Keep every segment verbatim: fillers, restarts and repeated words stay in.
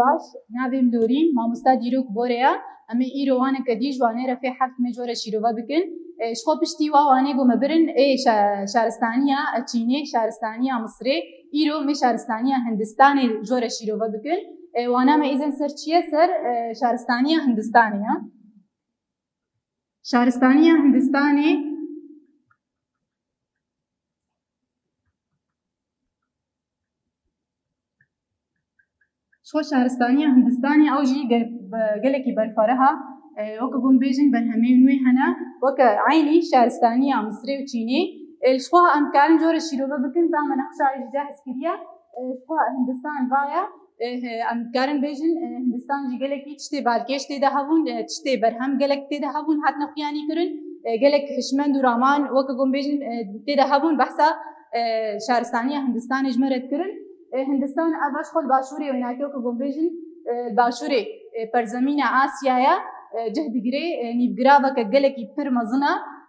Baş, navê min Lorîn, mamosta dîrok Bore ye. Em ê îro waneke dî ji wanê re fê heft mê jore şîrove bikin. E, ji xwe piştî wa wanê ku me birin, ê şa-, şaristaniya Çînê, şaristaniya Misirê, îro mê şaristaniya Hindistanê jore şîrove bikin. E, wana me îzen ser çi ye? Ser, e, şaristaniya Hindistanê ye. Şaristaniya Hindistanê. Ji xwe şaristaniya Hindistanê ew jî ge-, be-, gelekî berfireh e. E, weke ku em bêjin berhemên wê hene, weke eynî şaristaniya Misirê û Çînê. E, ji xwe em dikarin jore şîrove bikin, ba me nexşa jî cehz kiriye. E, ji xwe Hindistan va ye. E, em dikarin bêjin, e, Hindistan jî gelekî tiştê balkêş tê de hebûn, e, tiştê berhem gelek tê de hebûn, hatine xuyanî kirin. E, gelek hişmend û raman, weke ku em bêjin, e, tê de hebûn, behsa, e, şaristaniya Hindistanê ji me re dikirin. E, Hindistan ev ji xwe li başûrê wênakê, weke ku em bêjin, e, li başûrê, e, perzemîna Asyaya, e, cih digire, e, nîvgiraveke gelekî pir mezin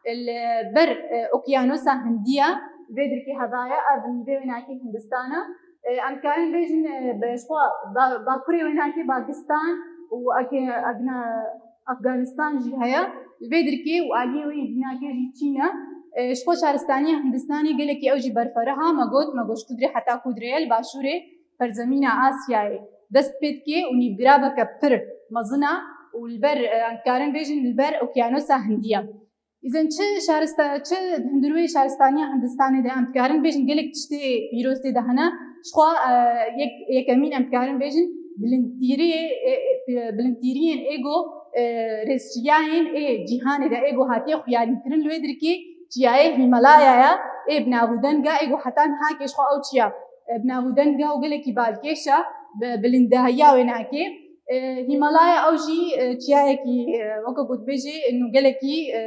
e, li ber, e, Okyanosa Hindiya, vê dirkê hevaye, ev nîvê wênakê Hindistan e. E, em dikarin bêjin, e, bi, ji xwe ba-, bakurê wênakê Pakistan û eke-, egna-, Afganistan jî heye. Li vê dirkê û aliyê wê yê dînakê jî Çîn e. E, ji xwe şaristaniya Hindistanê gelekî ew jî berfireh e, me got, me got ji kudrê heta kudrê ye, li başûrê perzemîna Asyayê dest pê dike û nîvgiraveke pir mezin e û li ber, e, em dikarin bêjin li ber Okyanosa Hindiya. Îzen çi şarista-, çi hundirûyê şaristaniya Hindistanê de em dikarin bêjin gelek tiştê pîroz tê de hene. Ji xwe, e, yek-, yekemîn em dikarin bêjin bilindtîriyê, e, e, bilindtîriyên ê ku, e, rêzçiyayên ê cîhanê de ê ku hatiye xuyanîkirin li wê dirkê çiyayê Hîmalayaya ê bi nav û denga ê ku heta niha kê ji xwe ew çiya, e, bi nav û denga û gelekî balkêş e bi bilindahiya wênakê. E, Hîmalaya ew jî, e, çiyayekî, e, weke ku dibêjê, nû gelekî, e,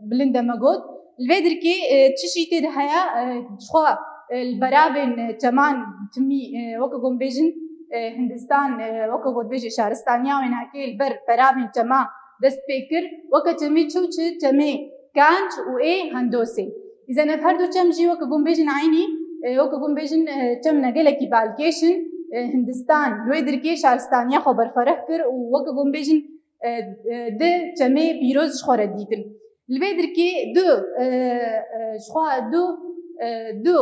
bilind e me got. Li vê dirkê, e, çi jî tê de heye, e, ji xwe, e, li beravên, e, çeman timî, e, weke ku em bêjin, e, Hindistan, e, weke ku dibêjê şaristaniya wênakê li ber beravên çema dest pê kir. Weke çemê çi û çi? Çemê Kanc û ê Hendosê. Îzen ev her du çem jî weke ku em bêjin eynî, e, weke ku em bêjin, e, çemne gelekî balkêş in, e, Hindistan li wê dirkê şaristaniya xwe berfireh kir û weke ku em bêjin, e, e, di çemê pîroz ji xwe re dîtin. Li vê dirkê du, e, e, ji xwe du, e, du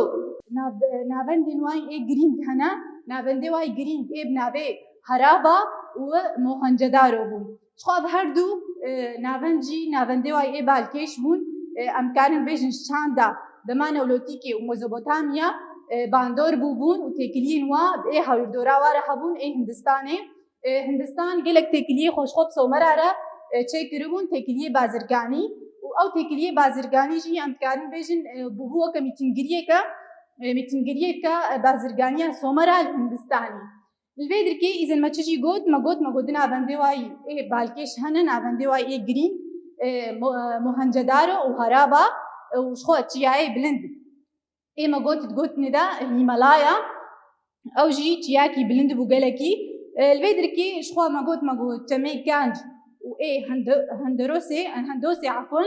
nav-, navendên wayî ê girîng hene. Navendê wayî girîng ê bi navê Haraba û Mohenjo-daro bûn. Ji xwe ev her du, e, navend jî navendê wayî ê balkêş bûn. E, em karin bêjin ji çanda dema Neolotîkê û Mezopotamya, e, bandor bûbûn û têkiliyên wa bi ê hawirdora wa re hebûn, ê Hindistanê. E, Hindistan gelek têkiliyê xwe ji xwe bi Somera re, e, çêkiribûn, têkiliyê bazirganî û ew têkiliyê bazirganî jî em dikarin bêjin, e, bûbû weke mîtingiriyeke, e, mîtingiriyeke, e, bazirganiya Somera li Hindistanê. Li vê dirkê îzen me çi jî got, me got, me got di navendê wayî ê balkêş hene, navendê wayî ê girîng, e, Mo-, e, Mohenjo-daro û Haraba, e, û ji xwe çiyayê bilind ê me got, digotinê de Hîmalaya, ew jî çiyakî bilind bû gelekî. E, li vê dirkê ji xwe me got, me got çemê Kanc û ê Hendo-, Henderosê, Hendosê, efon,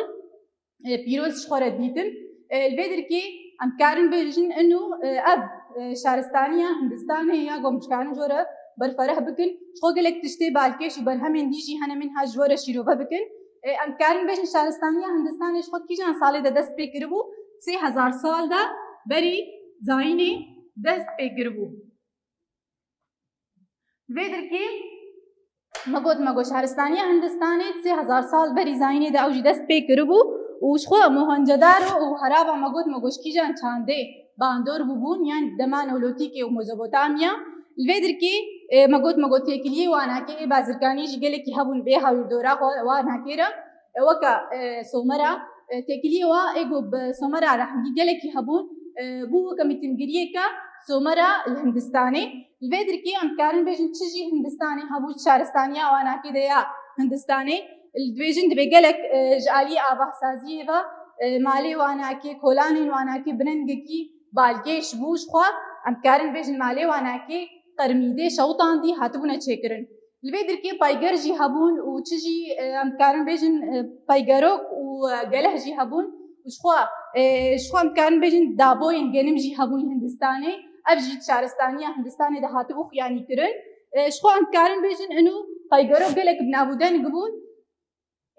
e, pîroz ji xwe re dîtin. E, li vê dirkê em dikarin bêjin ino, e, ev, e, şaristaniya Hindistanê ya ku em dikarin ji we re berfireh bikin. Ji xwe gelek tiştê balkêş û berhemên dî jî hene, min ha ji we re şîrove bikin. E, em dikarin bêjin şaristaniya Hindistanê ji xwe kîjan salê de dest pê kiribû? Sê hezar sal de berî zayînê dest pê kiribû. Vê dirkê me got, me got şaristaniya Hindistanê sê hezar sal berî zayînê de ew jî dest pê kiribû û ji xwe Mohenjo-daro û Haraba me got, me got ji kîjan çandê bandor bûbûn, yan dema Neolotîkê û Mezopotamya. Li vê dirkê, e, me got, me got têkiliyê wanakê ê bazirganî jî gelekî hebûn bê hawirdora xwe wanakê re. E, weke, e, Somera, e, têkiliyê wa ê ku bi Somera re hemgî gelekî hebûn, e, bû weke mîtingiriyeke Somera li Hindistanê. Li vê dirkê em dikarin bêjin çi jî Hindistanê hebû, şaristaniya wanakê de ya Hindistanê. Li dibêjin dibê gelek, e, ji aliyê avaxsaziyê ve, e, malê wanakê, kolanên wanakê bi rengekî balkêş bû. Ji xwe em dikarin bêjin malê wanakê qermîdê şewitandî hatibûne çêkirin. Li vê dirkê peyger jî hebûn û çi jî, e, em dikarin bêjin, e, peygerok û, e, geleh jî hebûn. Û ji xwe, e, ji xwe em dikarin bêjin daboyên genim jî hebûn Hindistanê. Ev jî di şaristaniya Hindistanê de hatibû xuyanîkirin. E, ji xwe em dikarin bêjin, ino paygerok gelek bi nav û deng bûn.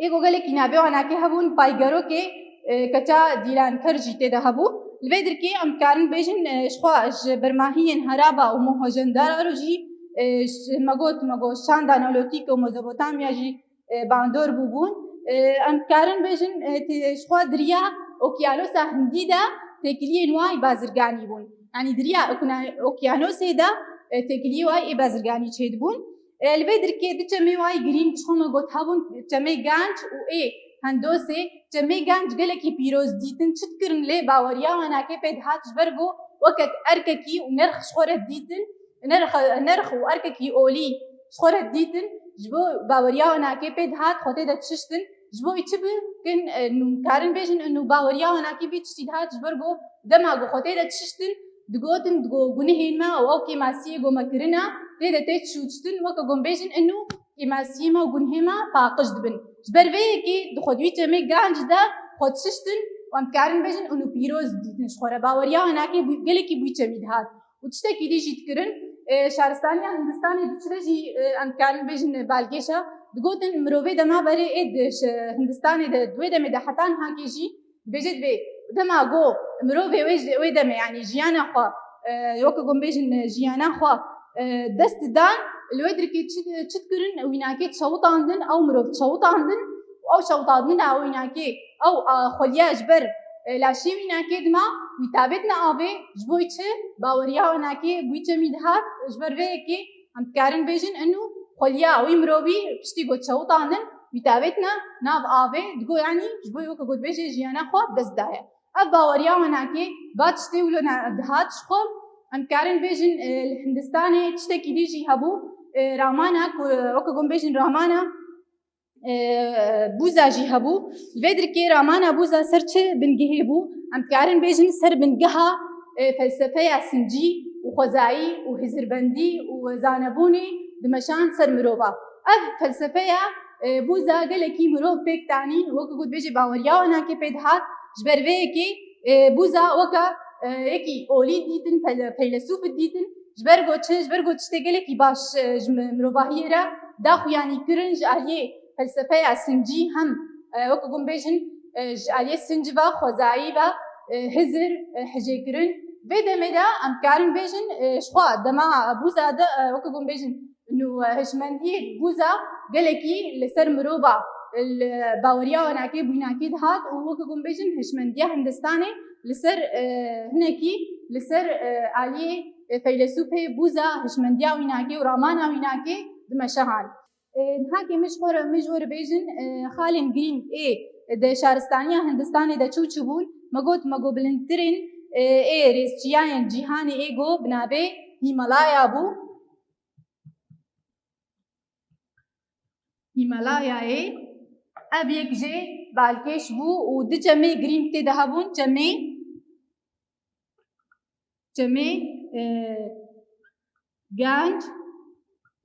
Ê ku gelekî navê wanakê hebûn, paygerokê, e, keça Dîlanker jî tê de hebû. Li vê dirkê em dikarin bêjin, e, ji xwe ji bermahiyên Heraba û Mohenjo-Daro jî, e, ji me got, me got şanda Neolîtîk û Mezopotamya jî, e, bandor bûbûn. E, em dikarin bêjin, e, tê-, ji xwe di riya Okyanosa Hindî de têkiliyên wa yê bazirganî bûn. Yanî di riya okna-, okyanosê de, e, têkiliyê wa yê bazirganî çêdibûn. E, li vê dirkê du çemê wa yê girîng ji xwe me got hebûn, çemê Ganc û ê Hindosê. Çemê Ganc gelekî pîroz dîtin, çi dikirin lê baweriya wanakê pê dihat ji ber ku weke erkekî û nerx ji xwe re dîtin, nerx, nerx û erkekî olî ji xwe re dîtin, ji bo baweriya wanakê pê dihat xwe tê de dişiştin. Ji bo wî çi bikin, e, nû karin bêjin, nû baweriya wanakê vî tiştî dihat ji ber ku dema ku xwe tê de dişiştin, digotin, digo gunihên me û ew kêmasiyê ku me kirine, tê de tê çûçtin, weke ku em bêjin, ino kêmasiyê me û gunihê me paqij dibin. Ji ber vê yekê di xwe di wî çemê Ganc de xwe dişiştin û em dikarin bêjin, ino pîroz dîtin ji xwe re. Baweriya wanakê bû-, gelekî bû çemî dihat. Û tiştekî dî jî dikirin, e, şaristaniya Hindistanê diçire jî, e, em dikarin bêjin, e, balkêşa, digotin mirovê dema berê ê di ş-, Hindistanê de, di wê demê de heta niha kê jî dibêje, divê dema go mirovê wê, wê demê, yanî jiyana xwe, e, weke ku em bêjin, e, jiyana xwe, e, dest didan, li wê dirkê çi, çi dikirin, wînakê çewitandin, ew mirov çewitandin û ew çewitandina wînakê, ew, a, xweliya ji ber, e, laşê wînakê dima, wî tavêtine avê, ji bo çi baweriya wînakê bû çemî dihat, ji ber vê yekê em dikarin bêjin, ino xweliya wî mirovî piştî ku çewitandin, wî tavêtine nav avê, digo, yanî ji bo weke ku dibêje jiyana xwe bi dest daye. Ev baweriya wanakê va tiştê wilo na-, dihat ji xwe. Em dikarin bêjin, e, li Hindistanê tiştekî dî jî hebû, e, Ramana ku, weke ku em bêjin Ramana, e, Buza jî hebû. Li vê dirkê Ramana Buza ser çi bingehê bû? Em dikarin bêjin ser bingeha, e, felsefeya sincî û xwezayî û hizirbendî û zanebûnê dimeşand ser mirova. Ev felsefeya, e, Buza gelekî mirov pêk tanîn, weke ku dibêje baweriya wanakê pê dihat, ji ber vê yekê, e, Buza weke, e, yekî olî dîtin, fele-, feylesûf dîtin, ji ber ku çi, ji ber ku tiştê gelekî baş, e, ji mi-, mirovahiyê re da xuyanî kirin ji aliyê felsefeya sincî hem, e, weke ku em bêjin, e, ji aliyê sinc ve, xwezayî ve, e, hizir, e, hicê kirin. Vê demê de em dikarin bêjin, e, ji xwe dema Buza de, e, weke ku em bêjin, nû, e, hişmendiyê Buza gelekî li ser mirova, li baweriya wanakê bûyînakê dihat û weke ku em bêjin hişmendiya Hindistanê li ser, e, hinekî li ser, e, aliyê, e, feylesûfê Buza hişmendiya wînakê û Ramana wînakê dimeşehan. E, niha kê min ji xwe re, min ji we re bêjin, e, xalên girîng ê di şaristaniya Hindistanê de çû çû bûn, me got, me got bilindtirên, e, ê rêzçiyayên cîhanê ê go bi navê Hîmalaya bû. Hîmalayayê, ev yek jê balkêş bû û du çemê girîng tê de hebûn, çemê, çemê, e, Ganc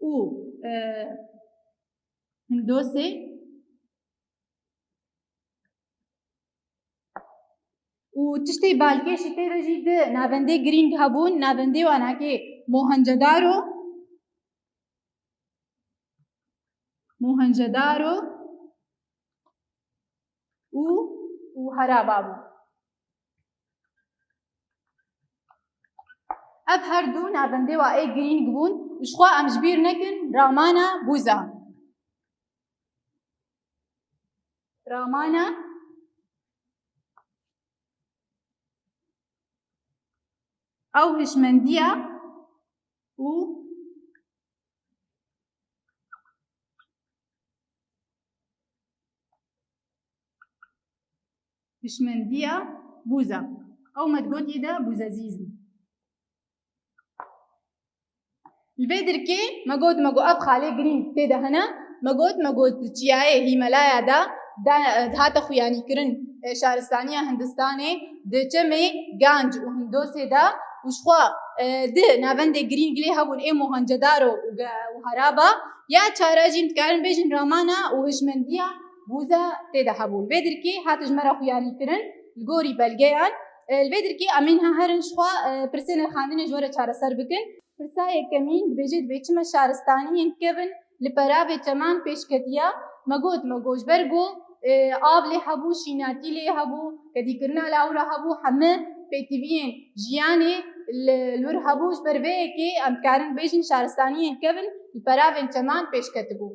û, e, Hindosê. Û tiştê balkêşî tê de jî du navendê girîng hebûn, navendê wanakê Mohenjo-Daro, Mohenjo-Daro û, û Haraba bû. Ev her du navendê wa ê girîng bûn û ji xwe em ji bîr nekin Ramana Buza. Ramana ew hişmendiya û hişmendiya Buza. Ew me digotî de Buzazîzm. Li vê dirkê me got, me got ev xalê girîng tê de hene. Me got, me got di çiyayê Hîmalaya de, de, dihate xuyanîkirin, e, şaristaniya Hindistanê di çemê Ganc û Hindosê de û ji xwe, e, di navendê girîng lê hebûn ê Mohenjo-Daro û ge-, û Haraba. Ya çara jî dikarin bêjin Ramana û hişmendiya Buza tê de hebûn. Vê dirkê hate ji me re xuyanîkirin li gorî belgeyan. E, li vê dirkê em ê niha herin ji xwe, e, pirsê nirxandinê ji we re çareser bikin. Pirsa yekemîn dibêje, dibê çima şaristaniyên kevin li peravê çeman pêşketiya? Me got, me got, ji ber ku, e, av lê hebû, şînatî lê hebû, kedîkirina lawira hebû, heme pêtiviyên jiyanê li, li wir hebû, ji ber vê yekê em dikarin bêjin şaristaniyên kevin li peravên çeman pêşketibû.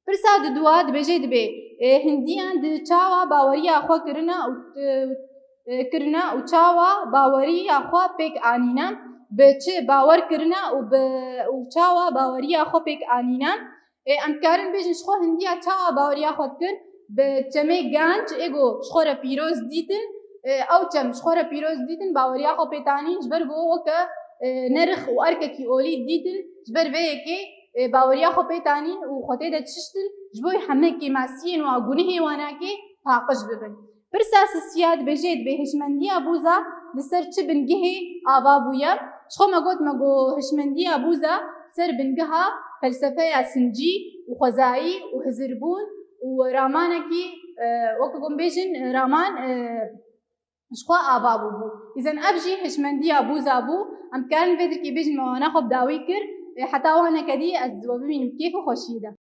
Pirsa didua dibêje, dibê, e, hindiyan di çawa baweriya xwe kirine û, e, e, kirine û çawa baweriya xwe pêk anîne, bi çi bawer kirine û bi, û çawa baweriya xwe pêk anîne. E, em dikarin bêjin ji xwe hindiya çawa baweriya xwe dikir, bi çemê genc ê ku ji xwe re pîroz dîtin, e, ew çem ji xwe re pîroz dîtin, baweriya xwe pêk anîn, ji ber ku weke, e, nerix û erkekî olî dîtin, ji ber vê yekê, e, baweriya xwe pêk anîn û xwe tê de dişiştin, ji bo heme kêmasiyên wan, gunehê wan ê paqij bibin. Pirsa sisiya dibêje, dibê hişmendiya bûza li ser çi bingehê ava bûye? Ji xwe me got, me got hişmendiya bûza ser bingeha felsefeya sincî û xwezayî û hizirbûn û ramanekî, e, weke ku em bêjin raman, e, ji xwe ava bûbû. Îzen ev jî hişmendiya bûza bû. Em dikarin vê dirkê bêjin me wana xwe bi dawî kir. E, heta waneke dî ez we bibînim kêf û xweşiyê de.